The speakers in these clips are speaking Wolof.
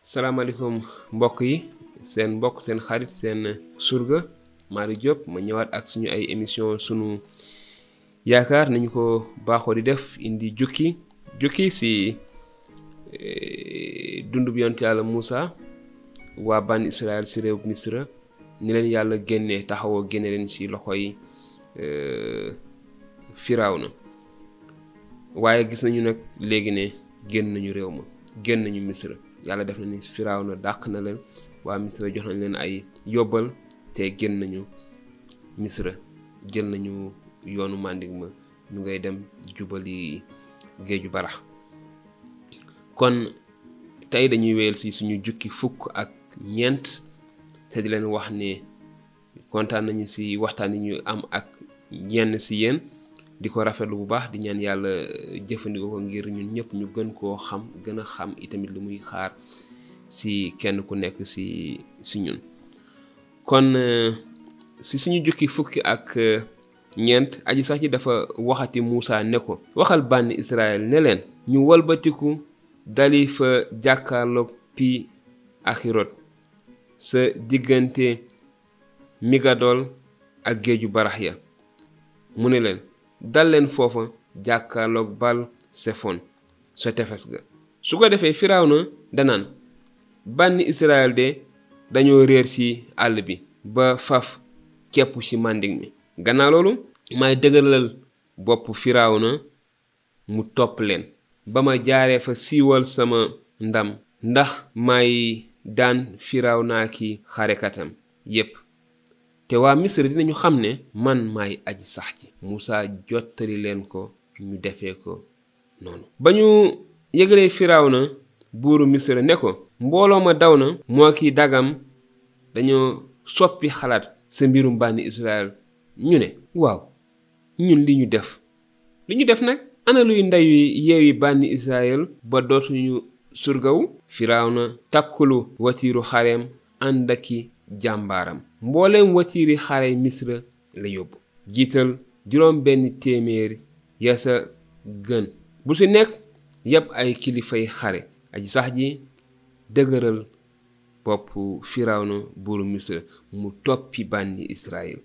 salaamaaleykum mbokk yi seen mbokk seen xarit seen surga Malick Diop ma ñëwaat ak suñu ay émission Sunu Yaakaar nañu ko baaxoo di def indi jukki si dundu bi yonent yàlla Musaa waa Bànni Israyil si réew Misra ni leen yàlla génnee taxawoo génne leen si loxoy Firawna waaye gis nañu nag léegi ne génn nañu réew ma génn nañu Misra yàlla def na ni Firawna dàq na leen waa Misra jox nañ leen ay yóbbal te génn nañu Misra jël nañu yoonu màndiŋ ma ñu ngay dem jubali géeju Barax kon tey dañuy wéyal si suñu jukki fukk ak ñeent te di leen wax ne kontaan nañu si waxtaan yi ñu am ak ñenn si yéen di ko rafetlu bu baax di ñaan yàlla jëfandikoo ko ngir ñun ñëpp ñu gën koo xam gën a xam itamit lu muy xaar si kenn ku nekk si ñun kon si suñu jukki fukki ak ñeent Aji Sax ji dafa waxati Musaa ne ko waxal Bànni Israyil ne leen ñu walbatiku dali fa jàkkaarlook Pi Axirot sa diggante Migadol ak géeju Barax ya mu ne leen Dal-leen foofa jàkkaarlook Baal Cefon sa tefes ga su ko defee Firawna danaan Bànni Israyil de dañoo réer ci àll bi ba faf keppu ci màndiŋ mi gannaaw loolu may dëgëralal bopp Firawna mu topp leen ba ma jaaree fa siiwal sama ndam ndax may daan Firawna ki xarekatam yépp te waa Misra dinañu xam ne man maay Aji Sax ji Musaa jottali leen ko ñu defee ko noonu ba ñu yëgalee Firawna buuru Misra ne ko mbooloo ma daw na moo ki dagam dañoo soppi xalaat sa mbirum Bànni Israyil ñu ne waaw ñun li ñu def nag ana luy ndeyu yeewi Bànni Israyil ba dootuñu surgawu Firawna takkulu watiiru xareem ànd aki jàmbaaram mbooleem watiiri xare Misra la yóbbu jiital 700 ya sa gën bu si nekk yépp ay kilifay xare Aji Sax ji dëgëral bopp Firawna buuru Misra mu toppi Bànni Israyil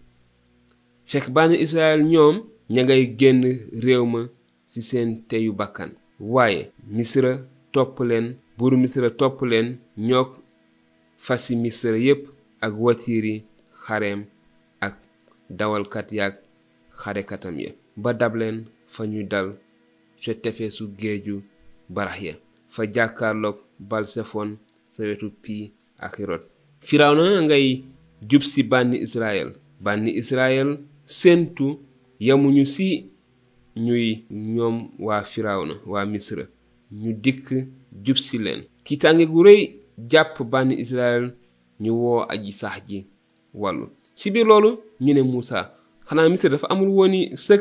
fekk Bànni Israyil ñoom ña ngay génn réew ma ci seen teyu bakkan waaye Misra topp leen buuru Misra topp leen ñook fasi Misra yépp ak watiiri xareem ak dawalkat yaak xarekatam ya ba dab leen fa ñu dal ca tefesu géeju Barax ya fa jàkkaarlook Baal Cefon sa wetu Pi Axirot Firawna ngay jub si Bànni Israyil séentu yamuñu si ñuy ñoom waa Firawna waa Misra ñu dikk jub si leen tiitaange gu rëy jàpp Bànni Israyil ñu woo Aji Sax ji wàllu si biir loolu ñu ne Musaa xanaa Misra dafa amul wooni sëg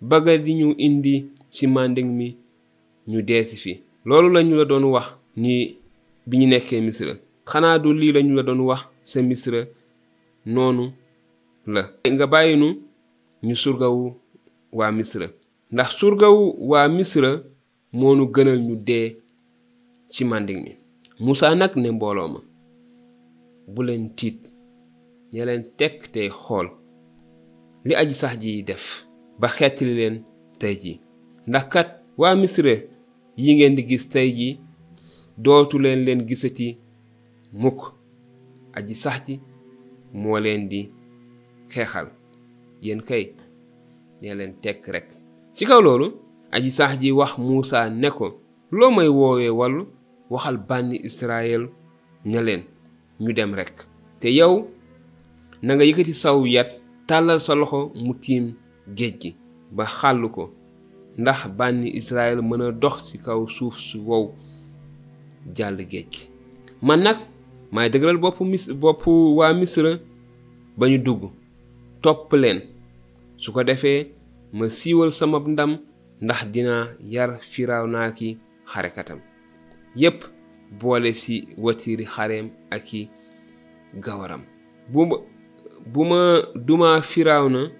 bëgga di ñu indi ci màndiŋ mi ñu deesi fi loolu lañu la doon wax ni bi ñu nekkee Misra xanaa du lii lañu la doon wax sa Misra noonu la nga bàyyi nu ñu surgawu waa Misra ndax surgawu waa Misra moo nu gënal ñu dee ci màndiŋ mi Musaa nag ne mbooloo ma bu leen tiit ña leen tekk tey xool li Aji Sax ji def ba xeetali leen tey ji ndax kat waa Misra yi ngeen di gis tey ji dootu leen gisati mukk Aji Sax ji moo leen di xeexal yéen kay ña leen tekk rekk ci kaw loolu Aji Sax ji wax Musaa ne ko loo may woowee wàllu waxal Bànni Israyil ña leen ñu dem rekk te yow na nga yëkkati saw yat tàllal sa loxo mu tiim géej gi ba xàll ko ndax Bànni Israyil mën a dox ci kaw suuf su wow jàll géej gi man nag maay dëgëral boppu waa Misra ba ñu dugg topp leen su ko defee ma siiwal sama ndam ndax dinaa yar Firawna ki xarekatam yépp boole ci watiiri xareem ak i gawaram bu ma duma Firawna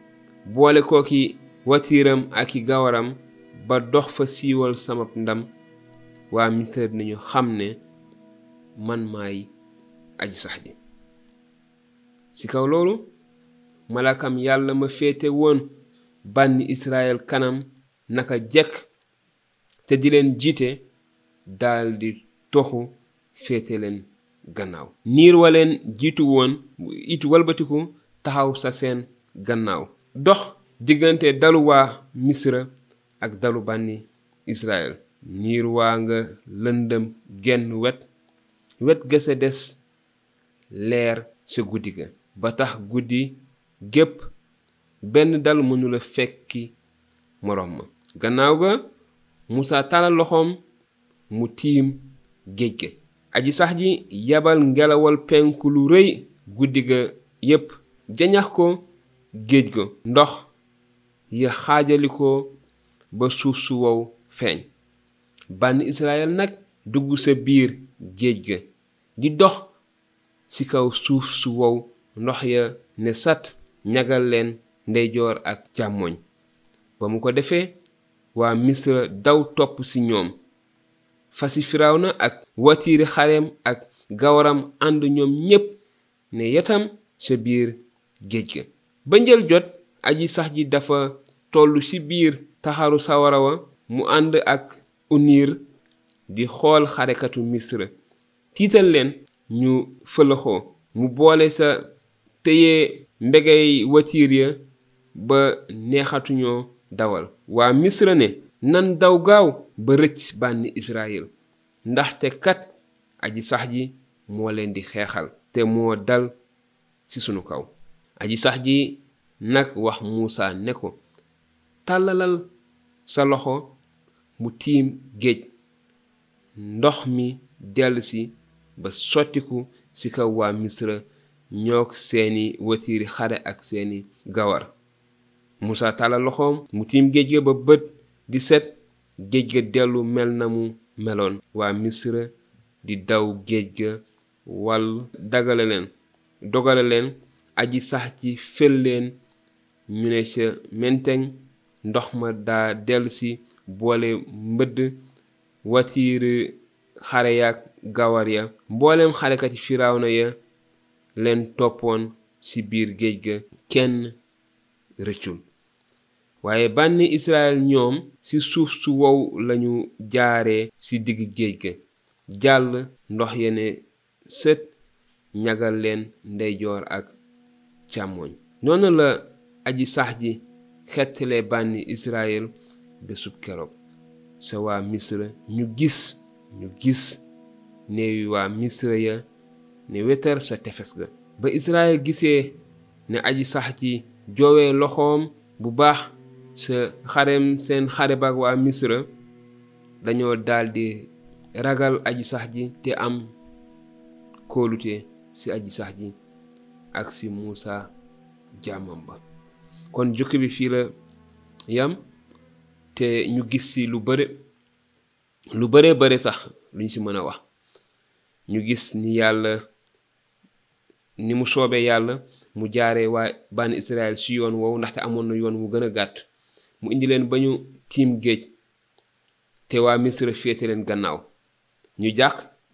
boole ko ki watiiram ak i gawaram ba dox fa siiwal sama ndam waa Misra dinañu xam ne man maay aji sax ji. ci kaw loolu malakam yàlla ma féete woon bànni Israyil kanam naka jekk te di leen jiite daldi toxu féete leen gannaaw. niir waleen jiitu woon it walbatiku taxaw sa seen gannaaw dox diggante dalu waa Misra ak dalu bànni Israyil. niir waa nga lëndëm genn wet ga sa des leer sa guddi ga ba tax guddi gépp benn dal mënula fekki moroom ma. gannaaw ga Musaa tàllal loxoom mu tiim géej ga. aji sax ji yabal ngelawal penku lu rëy guddi ga yépp jañax ko géej ga. ndox ya xaajali ko ba suuf su wow feeñ. bànni Israyil nag dugg sa biir géej ga di dox ci kaw suuf su wow. ndox ya ne sat ñagal leen ndeyjoor ak càmmoñ. ba mu ko defee waa Misra daw topp ci ñoom. fasi Firawna ak watiiri xareem ak gawaram ànd ñoom ñépp ne yetam sa biir géej ga. ba njël jot aji sax ji dafa tollu ci biir taxaru sawara wa mu ànd ak uniir di xool xarekatu Misra tiital leen ñu fëlëxoo. mu boole sa téye mbegey watiir ya ba neexatuñoo dawal. waa Misra ne nan daw gaaw ba rëcc bànni Israyil ndaxte kat aji sax ji moo leen di xeexal te moo dal ci sunu kaw. aji sax ji nag wax Musaa ne ko tàllalal sa loxo mu tiim géej. ndox mi dellusi ba sottiku ci kaw waa Misra ñook seeni watiiri xare ak seeni gawar. Musaa tàllal loxoom mu tiim géej ga ba bët di set géej ga dellu mel na mu meloon. waa Misra di daw géej ga wal dogale leen aji sax ci fel leen ñu ne ca menteŋ. ndox ma daa dellusi boole mbëdd watiiri xare yaak gawar ya. mbooleem xarekati Firawna ya leen toppoon ci biir géej ga kenn rëccul. waaye bànni Israyil ñoom ci suuf su wow lañu jaaree ci digg géej ga jàll. ndox yene sët ñagal leen ndeyjoor ak càmmoñ. noonu la aji sax ji xettale bànni Israyil bésub keroog. sa waa Misra ñu gis neewi waa Misra ya ne wetar sa tefes ga. ba Israyil gisee ne aji sax ji joowee loxoom bu baax sa xarem seen xare bak waa Misra dañoo daldi ragal aji sax ji te am kóolute ci aji sax ji ak ci Musaa jaamam ba. kon jukki bi fii la yam te ñu gis ci lu bare sax luñ ci mën a wax. ñu gis ni yàlla ni mu soobee yàlla mu jaaree waa bànni Israyil ci yoon woowu ndaxte amoon na yoon wu gën a gàtt. mu indi leen ba ñu tiim géej te waa Misra féete leen gannaaw. ñu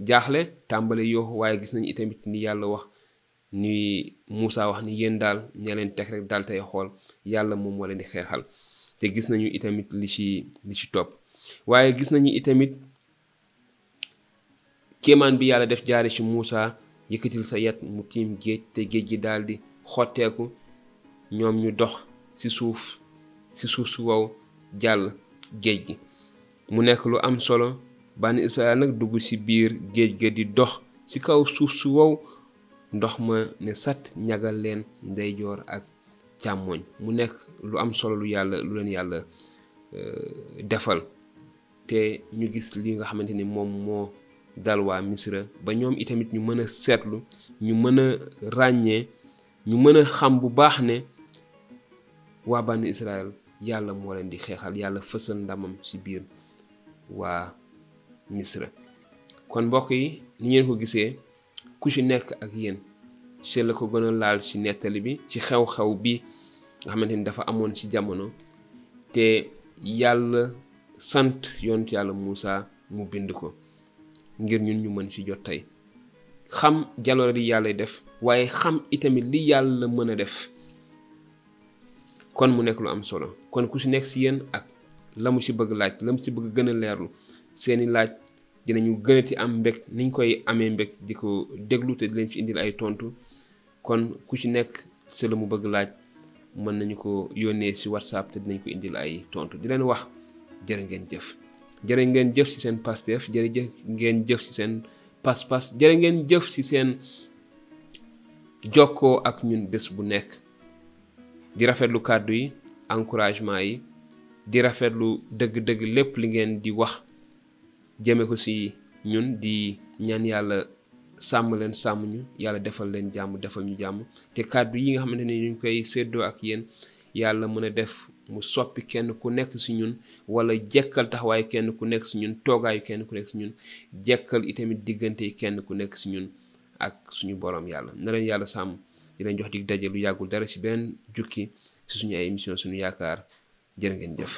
jaaxle tàmbale yoo waaye gis nañu itamit ni yàlla wax ni Musaa wax ni yéen daal ña leen teg rek daal tey xool yàlla moom moo leen di xeexal. te gis nañu itamit li ci topp. waaye gis nañu itamit kéemaan bi yàlla def jaare ci Musaa yëkkatil sa yat mu tiim géej te géej gi daldi xotteeku. ñoom ñu dox ci suuf su wow jàll géej gi. mu nekk lu am solo. bànni Israyil nag dugg ci biir géej ga di dox ci kaw suuf su wow. ndox ma ne sat ñagal leen ndeyjoor ak càmmoñ. mu nekk lu am solo lu leen yàlla defal. te ñu gis li nga xamante ni moom moo dal waa Misra ba ñoom itamit ñu mën a seetlu ñu mën a ràññee ñu mën a xam bu baax ne waa bànni Israyil yàlla moo leen di xeexal. yàlla fësal ndamam ci biir waa Misra. kon mbokk yi ni ngeen ko gisee ku ci nekk ak yéen ci la ko gën a laal ci nettali bi ci xew-xew bi nga xamante ni dafa amoon ci jamono te yàlla sant yonent yàlla Musaa mu bind ko ngir ñun ñu mën ci jot tey. xam jaloore li yàlla def waaye xam itamit li yàlla mën a def kon mu nekk lu am solo kon ku si nekk si yéen ak la mu si bëgg laaj la mu si bëgg gën a leerlu seeni laaj dinañu gënati am mbég niñ koy amee mbég di ko déglu te di leen ci indil ay tontu kon ku ci nekk si la mu bëgg laaj mën nañu ko yónnee si WhatsApp te dinañ ko indil ay tontu di leen wax jërë ngeen jëf jërë ngeen jëf si seen Pastef jërë ngeen jëf si seen pas-pas jërë ngeen jëf si seen jokkoo ak ñun bés bu nekk di rafetlu kàddu yi encouragement yi di rafetlu dëgg-dëgg lépp li ngeen di wax jëme ko si ñun di ñaan yàlla sàmm leen sàmm ñu yàlla defal leen jàmm defal ñu jàmm te kàddu yi nga xamante ne ñu koy séddoo ak yéen yàlla mën a def mu soppi kenn ku nekk si ñun wala jekkal taxawaay kenn ku nekk si ñun toogaayu kenn ku nekk si ñun jekkal itamit diggante kenn ku nekk si ñun ak suñu borom yàlla na leen yàlla sàmm di leen jox dig daje lu yàggul dara si beneen jukki si suñu ay émission Sunu Yaakaar jërë ngeen jëf